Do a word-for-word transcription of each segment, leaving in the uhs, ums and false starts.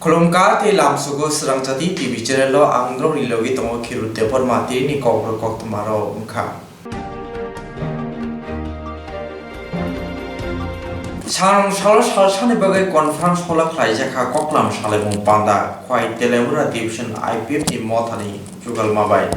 Khulumkha tei lamsugo Swrangjati T V channel o ang norokni logi tongo Khiru Debbarma, tini kokrok koktwma rok wngkha. Sangrong salo salsani bagwi conference hall o khlaijak kha koklam salaimung panda, Khwai Telemura Division I P F ni mothani jugalma bai.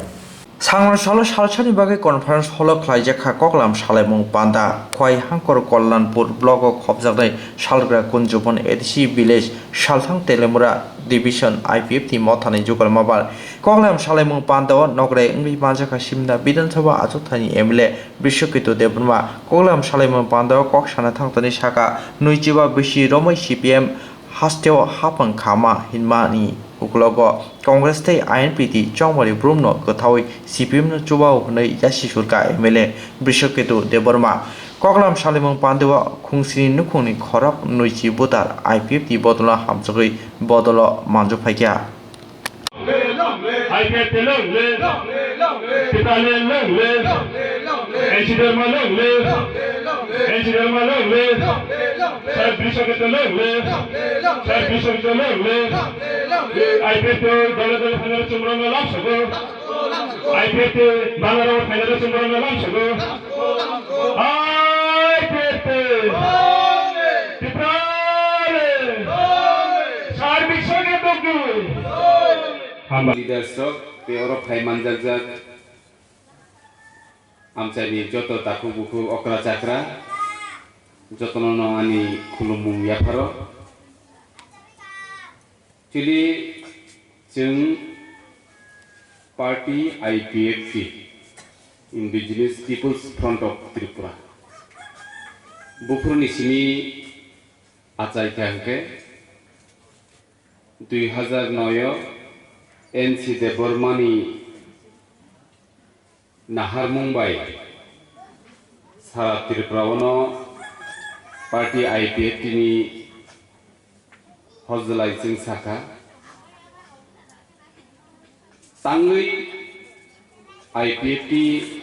Sangrong salo salsani bagwi conference hall o khlaijak kha koklam salaimung panda, Khwai Hangkor Kollanpur block o khopjaknai salgra Kunjubon A D C village Salthang Telemura Division I P F ni mothani jugalma bai. Koklam salaimung panda o nokre wngwi manjakha Simna Bidhan Sabha achukthani M L A Brishaketu Debbarma. Koklam salaimung panda o kok sana thangtani saka nui chiba bisi romwi C P M hasteo hapang khama hinmani uklogo Congress tei I N P T Chongmari Brumno kwthawi C P M no chubao hwnwi yasi surkha M L A Brishaketu Debbarma. Koklam salaimung panda o khungsini nukhungni khorok nui chi butar I P F ni bodolno hamjagwi bodolo manjak phaikha. I P F T long live! Tipra land long live! N C Dharma long live! N C Dharma long live! Sir Brishaketu long live! Sir Brishaketu long live! I P F T dole dole phainani chumrokno lamsogo! I P F T bangarok phainani chumrokno lamsogo! I P F T! Tiprale! Sarbik Sanghe Tokyo! Hambai. Leaders rok tei oro phai manjakjak amchaini joto takhuk bukhuk okra chakra jotono no ani khulumung yapharo. Actually, chwng party I P F T, Indigenous People's Front of Tripura, buphuruni simi achaikha hwnkhe dui hazar noi o N C Debbarmani naharmung bai sara Tripura o no party I P F T ni hojlai chwng sakha. Tangwi I P F T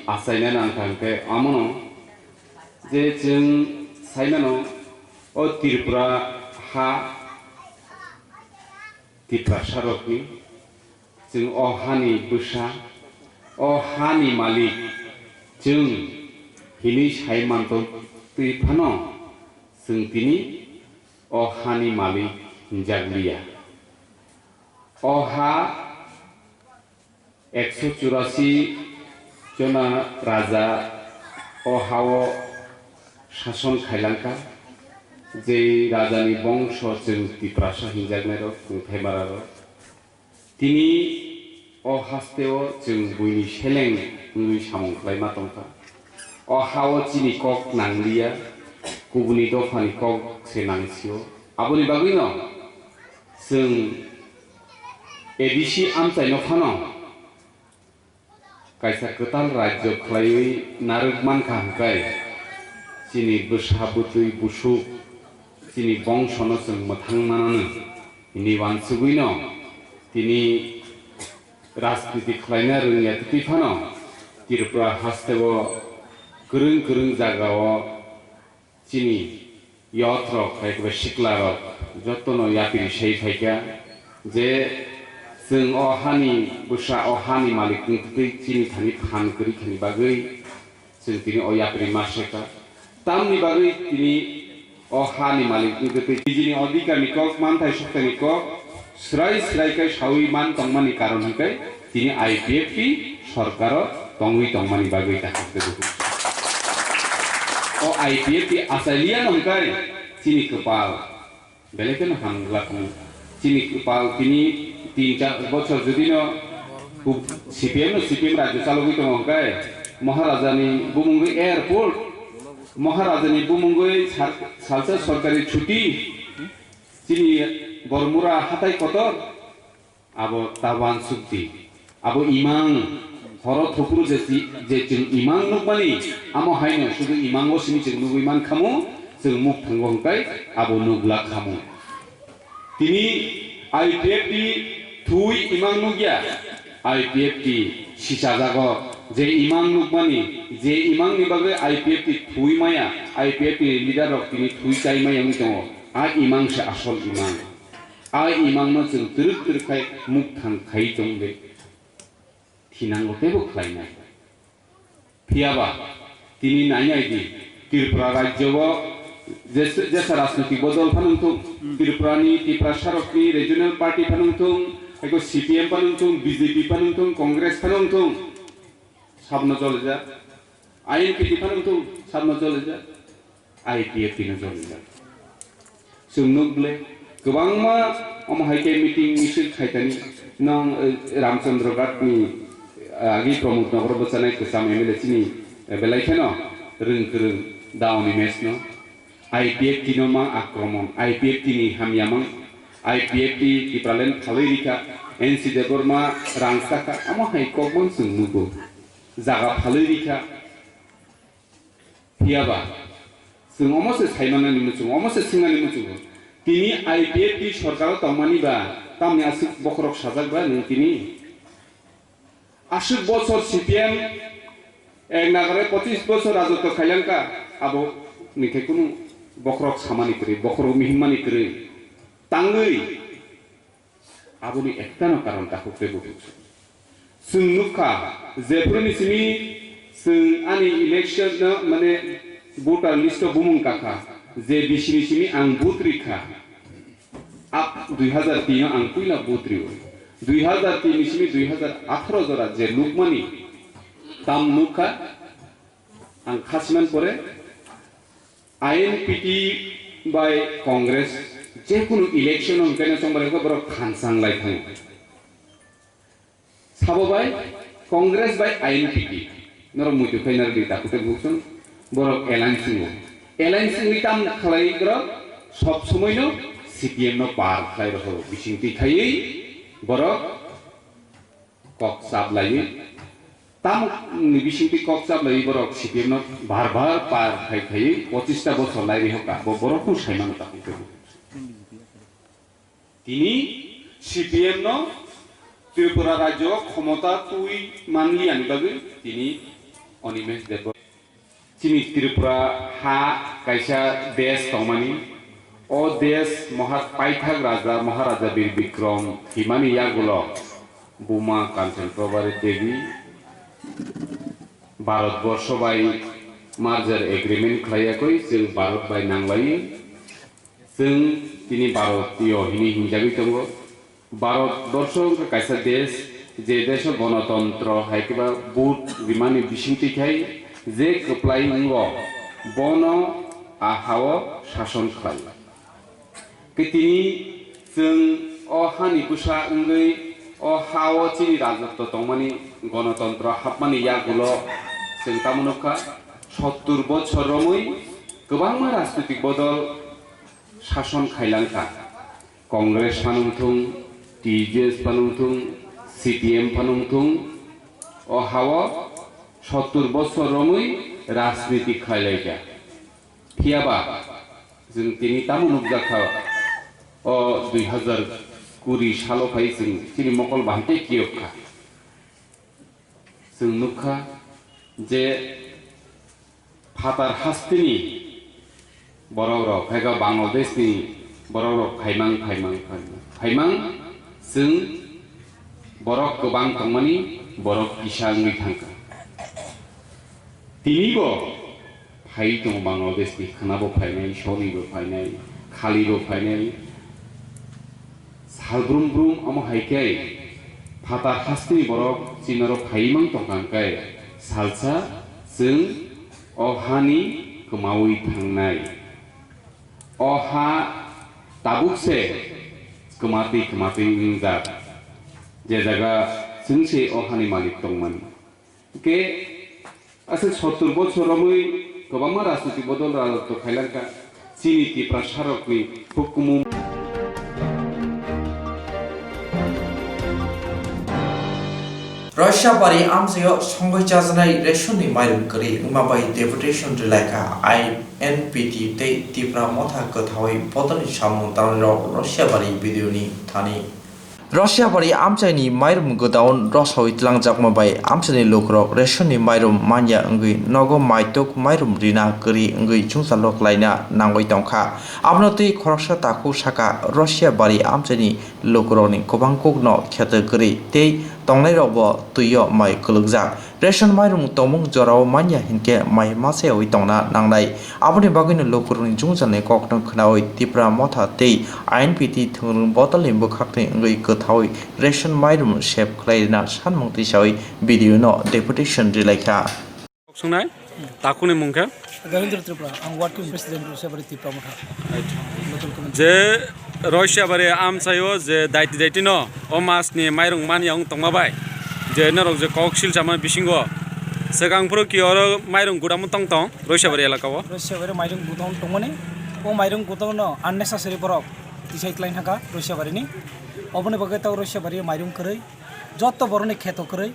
achaina nangkha hwnkhe amono je chwng saimano o Tripura ha Tiprasarokni, chwng o hani bwsa, o hani malik chwng hinwi sai mantong twi phano chwng tini o hani malik hinjak liya. O ha ekso churasi jona raja o hao sason khailangkha, jei rajani bongso chwng Tiprasa hinjaknairok, chwng Thaimararok. Tini o hasteo chwng buini seleng wngwi samung khlaima tongkha. O hao chini kok nangliya, kubuni dophani kok se nangsio. Aboni bagwino chwng A D C amchaino phano kaisa kwtal rajyo khlaiwi narwk mankha hwnkhe, chini bwsa bwtwi busuk, chini bongsono chwng mwthang mananw hwnwi uansugwino tini rajniti khlaina rwngya twi phano Tripura hasteo kwrwng kwrwng jagao chini youth rok, hai khe sikla rok jotono yapri sai phaikha je chwng o hani bwsa, o hani malik wng twi chini thani phan kwrwi khani bagwi chwng tini o yapri ma sekha. Tamni bagwi tini o hani malik wng twi nijini odhikar ni kok, manthai sokthai ni kok, Swrai swrai khe saui man tongmani karon hwnkhe tini I P F T sorkaro tongwi tongmani bagwi kaham khe dugu. O I P F T achailiya no hwnkhe chini kwpal belai kheno hamglak wng. Chini kwpal tini tin char bochor judino C P M no C P M rajyo chalogwi tongo hwnkhe Maharajani bumungwi airport, Maharajani bumungwi sal-, salsa sorkari chuti, chini Bormura hatai kotor, abo ta uansukdi. Abo imang, horo thopuru je si-, je chwng imang nukmani, amo haino sudu imango simi chwng nugwi mankhamu, chwng mukthango hwnkhe abo nuglak khamu. Tini I P F T thui imang nukya, I P F T sichajago, je imang nukmani, je imangni bagwi I P F T thui maya, I P F T ni leader rok tini thui chai maya wngwi tongo, a imang se asol imang. A imangno chwng twrwk twrwk khai mukthang khai chong de thinango teibo khlainai. Phiyaba tini nainai di, Tripura rajyo o jesa, jesa rajnitik bodol phano wngthung, Tripura ni, Tiprasa rokni regional party phano wngthung, eko C P M phano wngthung, B J P phano wngthung, Congress phano wngthung, sabno jolijak. I N P T phano wngthung, sabno jolijak. I P F T no jolijak. Chwng nuk bwle kwbangma omo hai khe meeting misil khaitani nong, eh, Ramchandra Ghat ni, eh, agi Pramod Nagar bwchanai kwcham M L A chini, eh, belai kheno rwng kwrwng Daoni Mes no I P F T no ma akromon, I P F T ni hamya mang, I P F T Tipraland phalwi rikha, N C Debbarma rang sakha, omo hai kokbang chwng nugo. Jaga phalwi rikha. Phiyaba, chwng omo se saimanani muchungo, omo se swngnani muchungo. Tini I P F T sorkaro tongmani ba, tamni aswk bokhorok sajak ba nwng tini? Aswk bochor C P M, ek nagare pochis bochor rajotwo khailangkha, abo ni khe kunu bokhorok samani kwrwi, bokhorok mihimmani kwrwi. Tangwi, Aboni ektano karon takhuk tei bukhuk se. Chwng nukha, jephru ni simi chwng ani election no, mane, voter list o bumung kakha, je bisi ni simi ang vote rikha. Ab dui hazar tin no ang puila vote rio. Dui hazar tin ni simi dui hazar atharo jora je nukmani tam nukha, ang khasiman pore I N P T bai Congress jekunu election o hwnkhe no chongmani khe borok thansa wnglai thango. Sabo bai Congress bai I N P T norok muitu khai narwgwi takhuk tei bukhuk chwng borok alliance wngo. Alliance wngwi tam khlai borok sob somoi no C P M no par khlai rokho bisingtwi khaiwi borok kok chap laiwi, tamni bisingtwi kok chap laiwi borok C P M no bar bar par khai khaiwi pochista bochor lai rihokha, bo borok no saimano takhuk tei bukhuk. Tini C P M no Tripura rajyo khomota twi manliyani bagwi tini Animesh Debbarma. Chini Tripura ha kaisa desh tongmani. O desh Maha-, paithak raja Maharaja Bir Bikram himani yagulo Buma Kanchan Prabha Devi Bharat borsho bai merger agreement khlaiya koi, chwng Bharat bai nanglai. Chwng tini Bharat yo hini hinjagwi tongo. Bharat borsho wngkha kaisa desh, je desho gonotontro hai khe ba vote rimani bisingtwi khai je kwplai wngo, bono a hao sason khlai. Khe tini chwng o hani bwsa wngwi o hao chini rajotwo tongmani, gonotontro hapmani yagulo chwng tamo nukha, sottur bochor romwi kwbangma rajnitik bodol sason khailangkha. Congress phano wngthung, T J S phano wngthung, C P M phano wngthung, o hao sottur bochor romwi rajniti khailaikha. Phiyaba chwng tini tamo nukjakha, o dui hazar kuri salo phai chwng chini mokol bahai tei kiyok kha. Chwng nukha je phatar hasteni borok rok, hai khe Bangladesh ni borok rok phaimang, phaimang, phaimang, phaimang, chwng borok kwbang tongmani, borok kisa wngwi thangkha. Tini bo phai tongo Bangladesh ni, khana bo phainai, soni bo phainai, khali bo phainai. Sal brum brum omo hai khe phatar hasteni borok chini oro phai mang tongkha hwnkhe salsa chwng o hani kwmaui thangnai. O ha tabuk se kwmatwi kwmatwi wngjak, je jaga chwng se o hani malik tongmani. Hwnkhe aswk sottur bochor romwi kwbangma rajnitik bodol rajotwo khailangkha chini Tiprasarokni hukumu. Roisabari amchaio songwi chajaknai ration ni mairum kwrwi wngma bai deputation rwlaikha I N P T tei Tipra Motha kwthaui bodolni samung tangnai rok Roisabari B D O ni thani. Rosiabari amchaini mairum godown rosawi tlangjakma bai amchaini lukurok rationni mairum manya wngwi nogo maituk mairum rina kwrwi wngwi chwngsalu klaina nangwi tongkha. Abono twi khoroksa takhuk saka Rosiabari amchaini lukurokni kwbang kukno kheto kwrwi tei tongnairokbo twio mai kwlwkjak. Ration mairum tongmung jorao manya hinkhe mai masayawi tongna nangnai. Aboni bagwino lukurokni jwngjalni koktwng khnaui Tipra Motha tei I N P T thwngrwng bodolni bwkhakni wngwi kwthaui ration mairum sep khlairina sanmung tisaui B D O no deputation rilaikha. Kok songnai, takhukni mung khe? Ravindra Tripura, ang working president Rosiabari Tipra Motha. Local committee. Je Rosiabari amchaio je daiti daiti no o masni mairung manya wng tongma bai, je norok je kok silchama bisingo swkang phuru ki oro mairung gudamo tong tong Rosiabari elaka o. Rosiabari mairung gudam tongmani, o mairung gudam no unnecessary borok tisai klai thangkha Rosiabari ni. Oboni bagwi tao Rosiabari mairung kwrwi, joto borokni kheto kwrwi,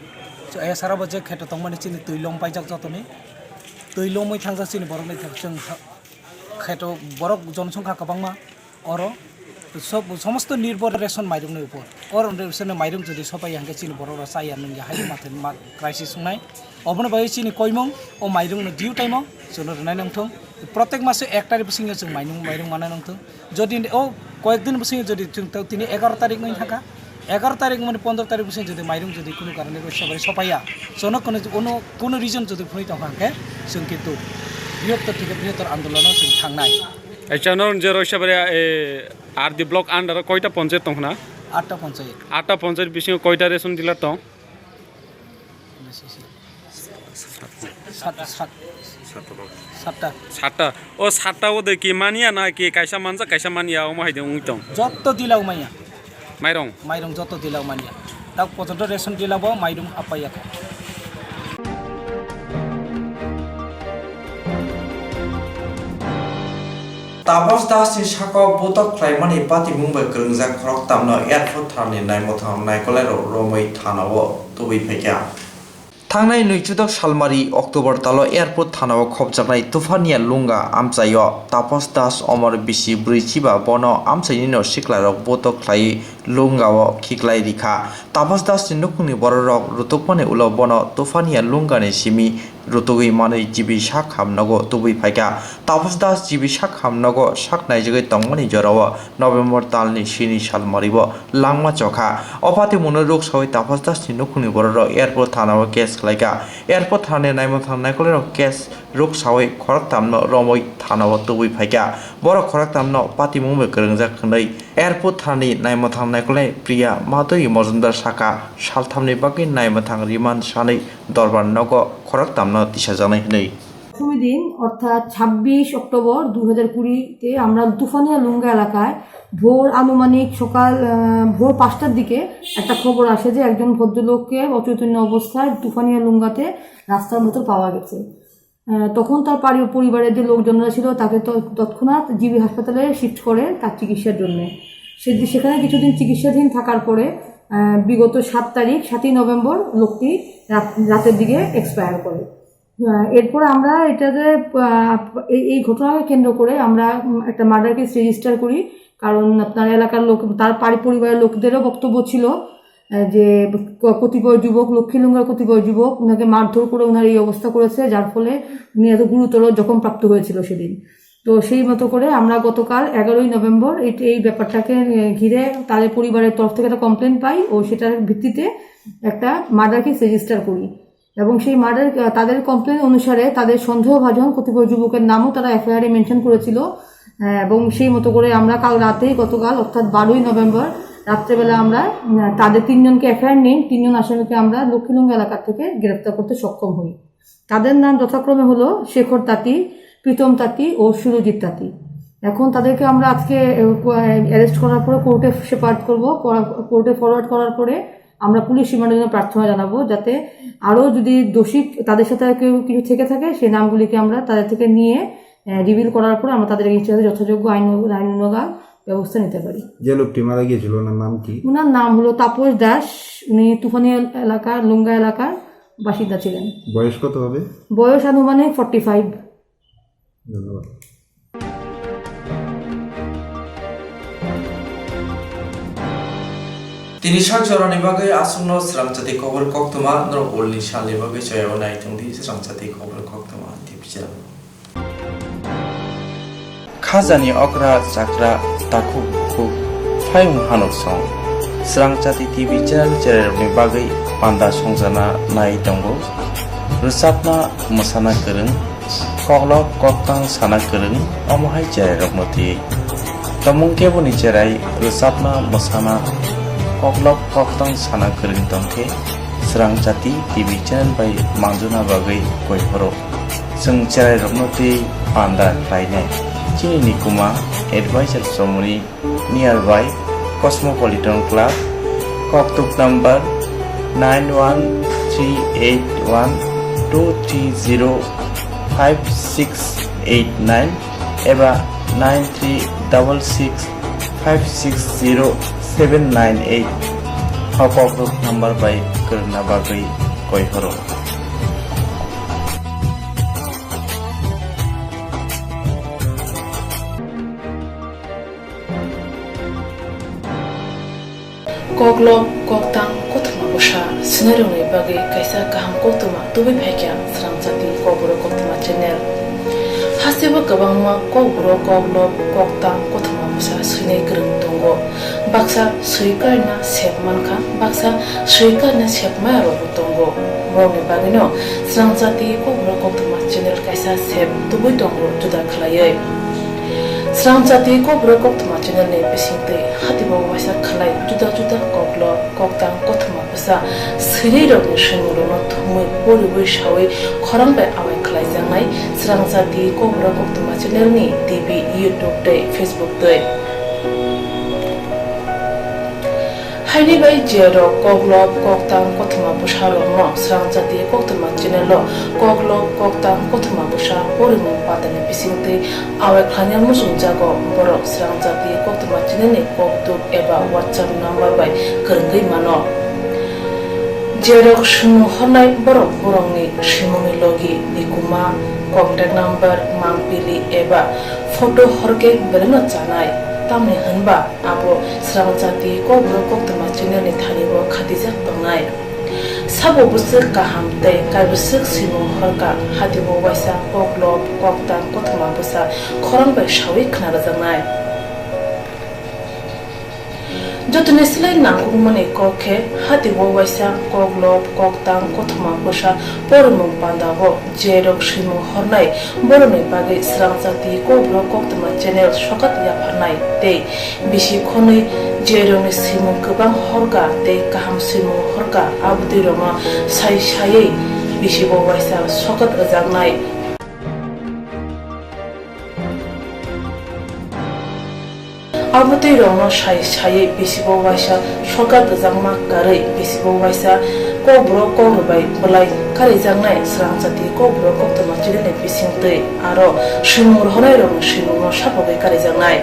so, e sara bo je kheto tongmani chini twi lom paijak jotoni, twi lomwi thangjak chini borokni thang chwng ha-, kheto borok jonosongkha kwbangma oro sob, somosto nirbhor ration mairungni upor. Oro ration mairung jodi sopai hwnkhe chini borok rok chaya nungya hai ma thani ma crisis wngnai. Oboni bagwi chini koimung o mairungno due time-o chwngno rwnai nangthung. Protek maso ek tarik bisingo chwng mainung, mairung manai nangthung. Jodi o koyek din bisingo jodi chwng tini egaro tarik wng thangkha, egaro tarik mani pondro tarik bisingo jodi mairung jodi kunu karone Rosiabari sopaiya, chwngno kunu, kunu, kunu reason jodi phunui tongkha hwnkhe chwng kintu brihottor theke brihottor andolono chwng thangnai. Acha, no je Rosiabari, e, R D block under koita ponchayat tongkhna? Atta ponchayat. Atta ponchayat bisingo koita ration dealer tong? Sat, sat, satta. Satta. O satta o de ki mania na ki kaisa manjak, kaisa mania, omo hai de wng tong? Jotto dila umaya. Mairung? Mairung jotto dila umaya. Tak pojonto ration dila bo mairung apaya. Tapos Das ni sakao botok khlaimani patimung bai kwrwngjak khoroktamno airport thanani naimwthang naikolairok romwi thanao tubui phaikha. Thangnai nwichudok salmari October talo airport thanao khopjaknai Tufania Lunga amchaio Tapos Das omor bisi brwichiba bono amchainino siklarok botok khlaiwi Lungao khiklai rikha. Tapos Das ni nukhungni bororok rutukmani ulo bono Tufania Lunga ni simi rutugwi manwi G B sak ham nogo tubui phaikha. Tapos Das G B sak ham nogo sak naijagwi tongmani jorao November talni sini salmaribo langma chokha. O patimungno ruksawi Tapos Das ni nukhungni bororok airport thanao case khlaikha. Airport thanani naimwthang naikolairok case ruksawi khoroktamno romwi thanao tubui phaikha. Borok khoroktamno patimung bai kwrwngjak hwnwi airport thanani naimwthang naikolnai Priya Madhuri Mojumdar sakha, salthamni bagwi naimwthang remand sanwi dorbar nogo khoroktamno tisajaknai hwnwi. প্রথমে দিন অর্থাৎ ছাব্বিশ অক্টোবর দুই হাজার কুড়িতে আমরা তুফানিয়া লুঙ্গা এলাকায় ভোর আনুমানিক সকাল আহ, ভোর পাঁচটার দিকে একটা খবর আসে যে একজন ভদ্রলোককে অচৈতন্য অবস্থায় তুফানিয়া লুঙ্গাতে রাস্তার মধ্যে পাওয়া গেছে। আহ, তখন তার পারি- পরিবারের যে লোকজনরা ছিল তাকে তো তৎক্ষণাৎ জিবি হাসপাতালে শিফট করে তার চিকিৎসার জন্য। সে সেখানে কিছুদিন চিকিৎসাধীন থাকার পরে আহ, বিগত সাত তারিখ সাতই নভেম্বর লোকটি রাত রাতের দিকে এক্সপায়ার করে। আহ, এরপর আমরা এটাতে আহ, এই এই ঘটনাকে কেন্দ্র করে আমরা উম, একটা মার্ডার কেস রেজিস্টার করি। কারণ আপনার এলাকার লোক, তার পারি পরিবারের লোকদেরও বক্তব্য ছিল আহ, যে ক- কতিপয় যুবক, লক্ষ্মীলুঙ্গার কতিপয় যুবক ওনাকে মারধর করে ওনার এই অবস্থা করেছে, যার ফলে উনি এত গুরুতর জখম প্রাপ্ত হয়েছিল সেদিন। তো সেই মতো করে আমরা গতকাল এগারোই নভেম্বর এই এই ব্যাপারটাকে আহ, ঘিরে তাদের পরিবারের তরফ থেকে একটা কমপ্লেন পাই ও সেটার ভিত্তিতে একটা মার্ডার কেস রেজিস্টার করি। এবং সেই মার্ডার আহ, তাদের কমপ্লেন অনুসারে তাদের সন্দেহভাজন কতিপয় যুবকের নামও তারা এফআইআর এ মেনশন করেছিল। আহ, এবং সেই মতো করে আমরা কাল রাতেই, গতকাল অর্থাৎ বারোই নভেম্বর রাত্রেবেলা আমরা উম, তাদের তিনজনকে এফআইআর নেই, তিনজন আসামিকে আমরা লক্ষ্মীলুঙ্গা এলাকা থেকে গ্রেফতার করতে সক্ষম হই। তাদের নাম যথাক্রমে হলো শেখর তাঁতি, প্রীতম তাঁতি ও সুরজিৎ তাঁতি। এখন তাদেরকে আমরা আজকে অ্যারেস্ট করার পরে কোর্টে সেপার্ড করবো, কোর্টে ফরওয়ার্ড করার পরে আমরা পুলিশ রিমান্ডের জন্য প্রার্থনা জানাবো, যাতে আরও যদি দোষী তাদের সাথে আর কেউ কিছু থেকে থাকে, সেই নামগুলিকে আমরা তাদের থেকে নিয়ে রিভিল করার পর আমরা তাদের এগেইনস্টে যথাযোগ্য আইন আইনানুগ ব্যবস্থা নিতে পারি। যে লোকটি মারা গিয়েছিল, ওনার নাম কি? ওনার নাম হলো তাপস দাস। উনি তুফানি এলাকার, লুঙ্গা এলাকার বাসিন্দা ছিলেন। বয়স কত হবে? বয়স আনুমানিক ফর্টি ফাইভ। ধন্যবাদ। Tini sak jorani bagwi aswkno Srangchati Kokborok Koktwma norok ulni salni bagwi choyao nai tongdi Srangchati Kokborok Koktwma T V channel. Khajani okra chakra takhuk bukhuk phaiung hanuk song Srangchati T V channel chererokni bagwi panda songjana nai tongo. Rwchapna mwsana kwrwng, koklop koktang sana kwrwng, omo hai cherairokno twi. Tongmung keboni cherai rwchapna, mwsana, koklop koktang sana kwrwng tongkhe Srangchati T V channel bai manjuna bagwi koi horo. Chwng cherairokno twi panda khlainai. Chini nikuma advisor chomoni nearby Cosmopolitan Club, koktuk number nine one three eight one two three zero five six eight nine eba nine three double six five six zero seven nine eight. O koktuk number bai kwrwngna bagwi koi horo. Koklop, koktang, kothoma bwsa swinairokni bagwi kaisa kaham koktwma tubui phaikha Srangchati Kokborok Koktwma channel. Hasteo kwbangma kokborok, koklop, koktang, kothoma bwsa swinai kwrwng tongo. Baksa swi karina sep mankha, baksa swi karina sep maya rokbo tongo. Borokni bagwino Srangchati Kokborok Koktwma channel kaisa sep tubui tongo juda khlaiwi. Srangchati Kokborok Koktwma channel ni bisingtwi hatibo waisa khlai juda juda koklop, koktang, kothoma bwsa swinairokni swimungrokno thumwi poriwi sawi khorang bai awai khlaijaknai Srangchati Kokborok Koktwma channel ni T V, YouTube tei Facebook twi. Haini bai je rok koklop, koktang, kothoma bwsa rokno Srangchati Koktwma channel o koklop, koktang, kothoma bwsa porimung patani bisingtwi awai khlaina muchungjago, borok Srangchati Koktwma channel ni koktuk eba WhatsApp number bai kwrwngwi mano. Je rok swimung hornai borok borokni swimungni logi, nikuma, contact number, mangpili eba photo horkhe belaino chanai, tamni hwnba abo Srangchati Kokborok Koktwma channel ni thani o khatijak tongnai. Sabo bwswk kaham tei kaibwswk swimung horkha, hatibo waisa koklop, koktang, kothoma bwsa khorang bai sawi khna rwjaknai. Jotoni slai nangkukmani kok khe hatibo waisa koklop, koktang, kothoma bwsa porimung pandao je rok swimung hornai borokni bagwi Srangchati Kokborok Koktwma channel sokat yapharnai tei bisi khonwi je rokni swimung kwbang horkha tei kaham swimung horkha, abotwi rokno sai saiwi bisibo waisa sokat rwjaknai. Abotwi rokno sai saiwi bisibo waisa sokat rwjakma karwi bisibo waisa kokborok kokrwbai bwlai karijaknai Srangchati Kokborok Koktwma channel ni bisingtwi aro swimung rohornai rokni swimungno sapogwi karijaknai.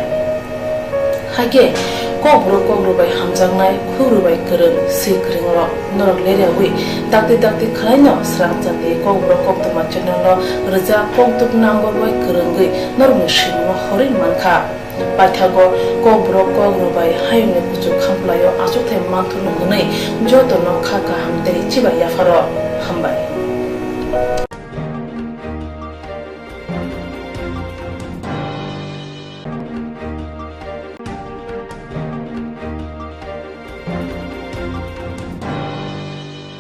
Hakhe kokborok kokrwbai hamjaknai, khukrwbai kwrwng, swi kwrwng rok norok leriawi dakti dakti khwlaino Srangchati Kokborok Koktwma channel o rwjak koktuk number bai kwrwngwi norokni swimungno horwi mankha. Paithago kokborok kokrwbai hayungni kuchuk khamplaio achukthai manthurno hwnwi jotono kha kaham tei chibai yapharo. Hambai.